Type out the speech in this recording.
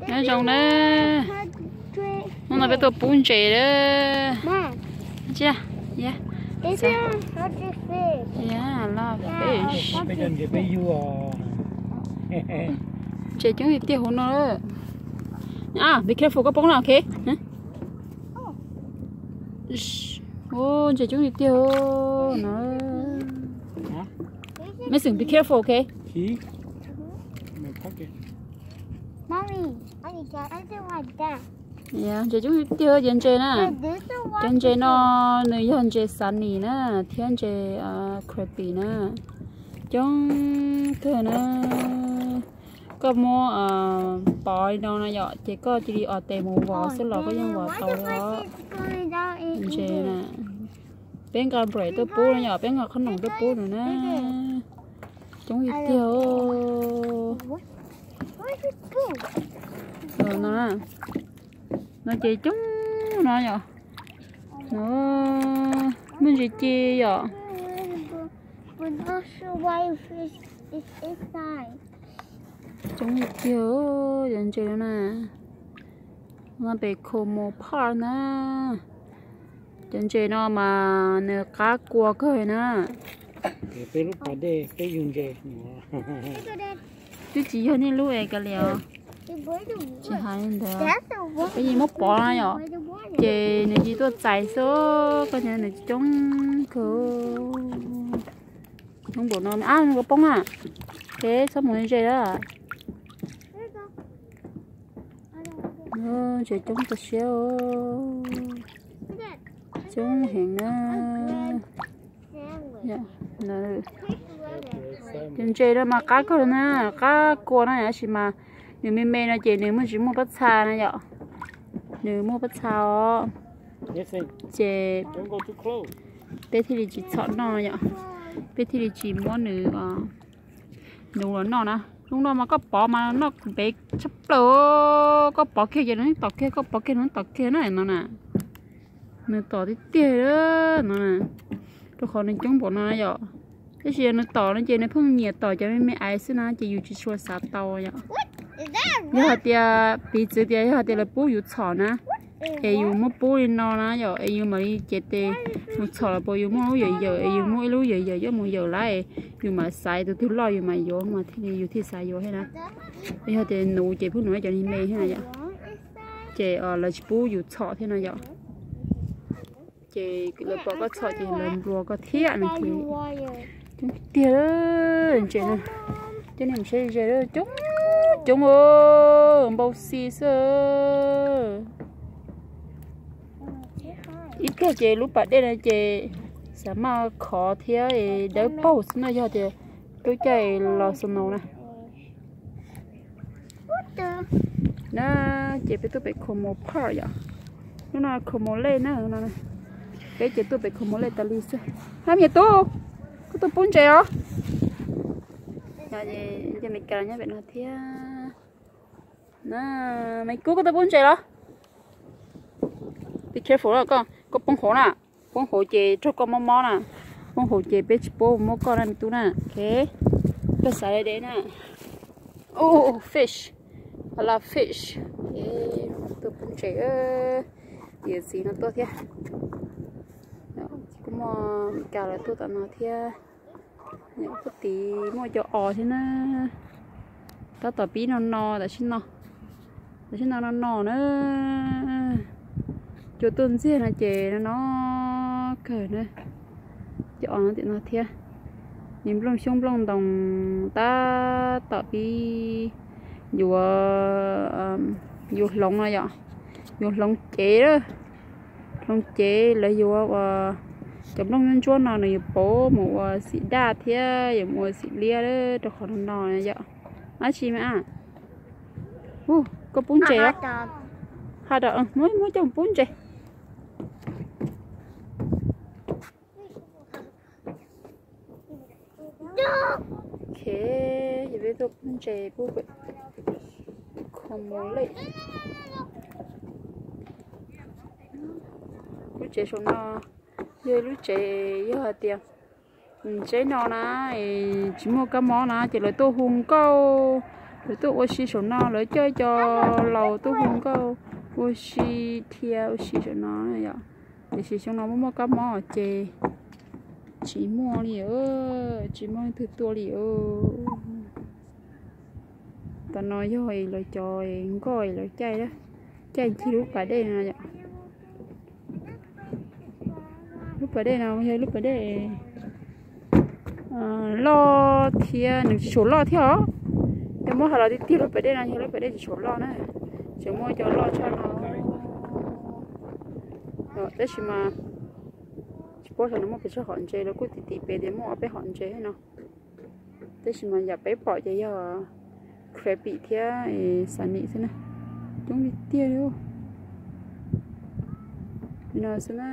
Nyob zoo na. Hnub no peb tuaj pub ntses lawm. Ntses, yeah, love fish. Ntses coob tiag tiag hauv no. Be careful koj poob na, ok. Ntses coob tiag tiag no. Mason, be careful, ok. Ntses coob tiag tiag cov ntses na. Cov ntses no nws yog ntses xav nis na, thiab ntses crappie na. Coob kawg na. Koj muab pov li no na yom, ces koj cia li os tes mus vov xwb los koj yeej vov tau li os. Ntses na, peb nqa brake tuaj pub no yom, peb nqa qhob noom tuaj pub no na. Coob tiag tiag. No, no ces coob no yom. No, muaj ntses ci yom. Coob tiag tiag cov ntses no na. No pem Como Park na. Cov ntses no mas nws qab kua kawg na. Twb tsis yog nej lub es kav liam. Tsis hais li ntawd, peb yeej muab pov no yom, ces nws cia tuaj txais xwb, koj cia nws coob kawg. Coob npaum no, ab, nws poob na. Ces txhob mus ze lawm. Ntses coob tas siab. Coob heev na. Cov ntses no mas qab kawg na, qab kua na, tab sis mas nws me me no ces nws muaj tsis muaj pob txha na yom. Nws muaj pob txha os. Ces peb thiaj li tsis txhom noj yom. Peb thiaj li tsis muab nws nuv los noj na. Hnub no mas koj pov mas noj npev tshaj plaws. Koj pov kiag ces nws tom kiag, koj pov kiag nws tom kiag na no na. Nws tom tiag tiag no na, rau qhov nws coob npaum no yom. Tab sis yog nws tom no ces nws pheej nyiam tom cov me me aiv xwb na, ces yus tsis tshua xav tau yom. Yog hais tias piv txwv tias yog hais tias lawv pub yus txhom na, es yus muab pub li no na yom, es yus mam li cev tes mus txhom los puas yus muaj lub yawm yawm, es yus muaj ib lub yawm yawm yuav mus yawm lawm, yus mam xaiv tus twg loj yus mam yuav mas thiaj li yus thiaj xav yuav thiab na. Yog tias nuv ces pheej nuv cov me me thiab na yom. Ces lawv tsis pub yus txhom thiab no yom. Ces lawv pom koj txhom ces lawv nplua koj thiab no ces coob tiag ntses na. Coj nej mus saib ze, coob, coob npau xi xwb. Ib tag ces lub pas dej no ces xav maj khov thiab dawb paug xwb no, yog tias lub caij los snow na. Na, ces peb tuaj pem Como Park yom. Hnub no Como Lake na no. Peb ces tuaj pem Como Lake tas li xwb. Hab me tub, koj tuaj pub ntses os. Cov Amelikas nyob pem no thiab. Na, me kub, koj tuaj pub ntses los? Be careful koj, koj poob hauv na. Poob hauv ces raug koj mob mob na. Poob hauv ces peb tsis paub muab koj na me tub na. Ok, koj xav li deb na. Fish, I love fish. Tuaj pub ntses, yawm txiv no tuaj thiab. Kuj muaj Amelikas lawv tuaj tom no thiab. Kuj tid muaj cov os thiab na. Tab tom pib no no tam sim no, tam sim no no no na. Cua tuaj ntxiag no ces no no kawg na. Cov os no tim no thiab. Nplooj xyoob nplooj ntoos tab tom pib yuav, yuav hloov no yom. Yuav hloov cev, hloov cev lawv yuav ua cov nplooj ntsuab no nws yuav pauv mus ua xim daj thiab yuav mus ua xim liab rau qhov no no yom. Dab tsi mas, koj pub ntses los? Ha, muab, muab coj mus pub ntses. Ok, ces peb tuaj pub ntses pub pem Como Lake. Lub tsev saum no yog lub tsev, yog hais tias tsev no na, tsis muaj kab mob na ces lawv tuaj hu nkauj, Lawv tuaj ua si saum no, lawv coj cov laus tuaj hu nkauj ua si, dhia ua si saum no yom. Tiam sis xyoo no muaj muaj kab mob ces tsis muaj li, tsis muaj leej twg tuaj li. Tam no yog lawv cov nkauj lawv caij, caij ncig lub pas dej no yom. Lub pas dej no yog lub pas dej loj thiab nws tsis tshua loj thiab os. Yog muab hais los tiag tiag lub pas dej no yog lub pas dej tsis tshua loj na, tseem muaj cov loj tshaj no. Tab sis mas tsis paub xyov nws muaj pes tsawg hom ntses, lawv kuj tim tim pes tias muaj ob peb hom ntses no. Tab sis mas yam peb pom ces yog crappie thiab xav nim xwb na. Coob tiag tiag li no xwb na.